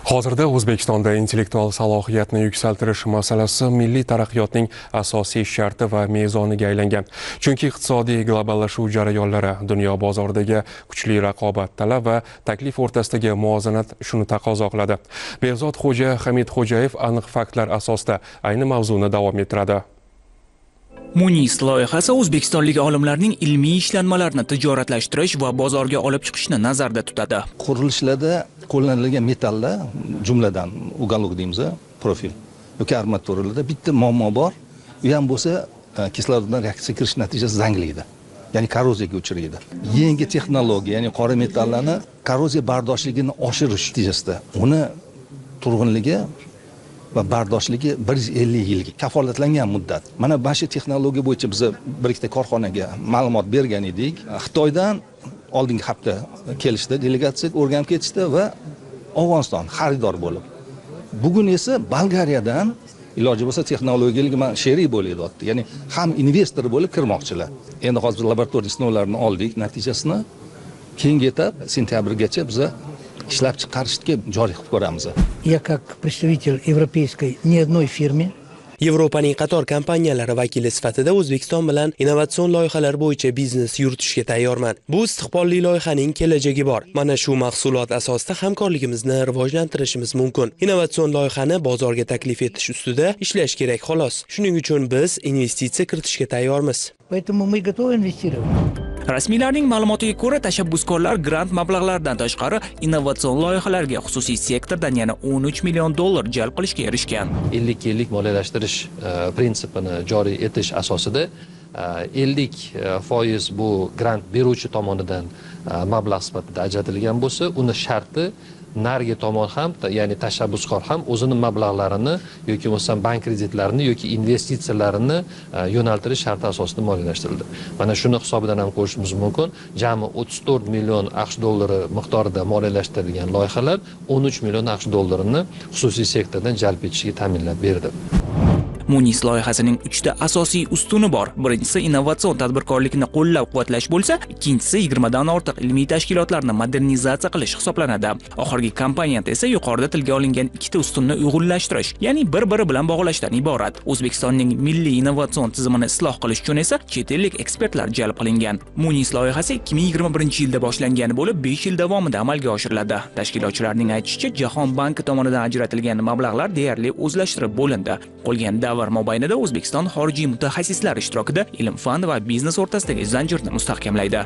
Hozirda O'zbekistonda intellektual salohiyatni yuksaltirish masalasi milliy taraqqiyotning asosiy sharti va mezoniga aylangan. Chunki iqtisodiy globallashuv jarayonlari, dunyo bozoridagi kuchli raqobat, talab va taklif o'rtasidagi muvozanat shuni taqozo qiladi. Behzod Xo'ja Hamidxo'jayev aniq faktlar asosida ayni mavzuni davom ettiradi. Munis loyihasi o'zbekistonlik olimlarning ilmiy ishlanmalarini tijoratlashtirish va bozorga olib chiqishni nazarda tutadi. Qurilishlarda qo'llanilgan metallar, jumladan уголок deymiz, profil yoki armaturalarda bitta muammo bor. U ham bo'lsa kisloroddan reaksiya kirish natijasida zanglaydi. Ya'ni korroziyaga uchraydi. Yangi texnologiya, ya'ni qora metallarni korroziya bardoshligini oshirish natijasida uni turg'unligi va bardoshligi 150 yilga kafolatlangan muddat. Mana shu texnologiya bo'yicha biz bir ikkita korxonaga ma'lumot bergan edik. Xitoydan oldingi hafta kelishdi, delegatsiya o'rganib ketishdi va Afg'oniston xaridor bo'lib. Bugun esa Bolgariyadan iloji bo'lsa texnologiyalik sherik bo'lib deyapti. Ya'ni ham investor bo'lib kirmoqchilar. Endi hozir laboratoriya sinovlarini oldik, natijasini keyingi etap sentyabrgacha biz ishlab chiqarishga joriy qilib ko'ramiz. Я как представитель европейской ни одной фирме Yevropaning qator kompaniyalari vakili sifatida O'zbekiston bilan innovatsion loyihalar bo'yicha biznes yuritishga tayyorman. Bu istiqbolli loyihaning kelajagi bor. Mana shu mahsulot asosida hamkorligimizni rivojlantirishimiz mumkin. Innovatsion loyihani bozorga taklif etish ustida ishlash kerak xolos. Shuning uchun biz investitsiya kiritishga tayyormiz. Поэтому мы готовы инвестировать. Rasmiylarning ma'lumotiga ko'ra, tashabbuskorlar grant mablag'laridan tashqari innovatsion loyihalarga xususiy sektordan yana 13 million dollar jalb qilishga erishgan. 50-50 moliyalashtirish prinsipini joriy etish asosida 50% bu grant beruvchi tomonidan mablag' sifatida ajratilgan bo'lsa, uni sharti narigi tomon ham, ya'ni tashabbuskor ham o'zini mablag'larini yoki bo'lmasam bank kreditlarini yoki investitsiyalarini yo'naltirish sharti asosida moliyalashtirildi. Mana shuni hisobidan ham ko'rishimiz mumkin. Jami 34 million AQSh dollari miqdorida moliyalashtirilgan loyihalar 13 million AQSh dollarini xususiy sektordan jalb etishga ta'minlab berdi. Munis loyihasining 3 ta asosiy ustuni bor. Birinchisi innovatsion tadbirkorlikni qo'llab-quvvatlash bo'lsa, ikkinchisi 20 dan ortiq ilmiy tashkilotlarni modernizatsiya qilish hisoblanadi. Oxirgi komponent esa yuqorida tilga olingan ikkita ustunni uyg'unlashtirish, ya'ni bir-biri bilan bog'lashdan iborat. O'zbekistonning milliy innovatsion tizimini isloh qilish uchun esa chet ellik ekspertlar jalb qilingan. Munis loyihasi 2021-yilda boshlangan bo'lib, 5 yil davomida amalga oshiriladi. Tashkilotchilarning aytishicha, Jahon banki tomonidan ajratilgan mablag'lar deyarli o'zlashtirib bo'lindi. Qolgan davr mobaynida O'zbekiston xorijiy mutaxassislar ishtirokida ilm-fan va biznes o'rtasidagi zanjirni mustahkamlaydi.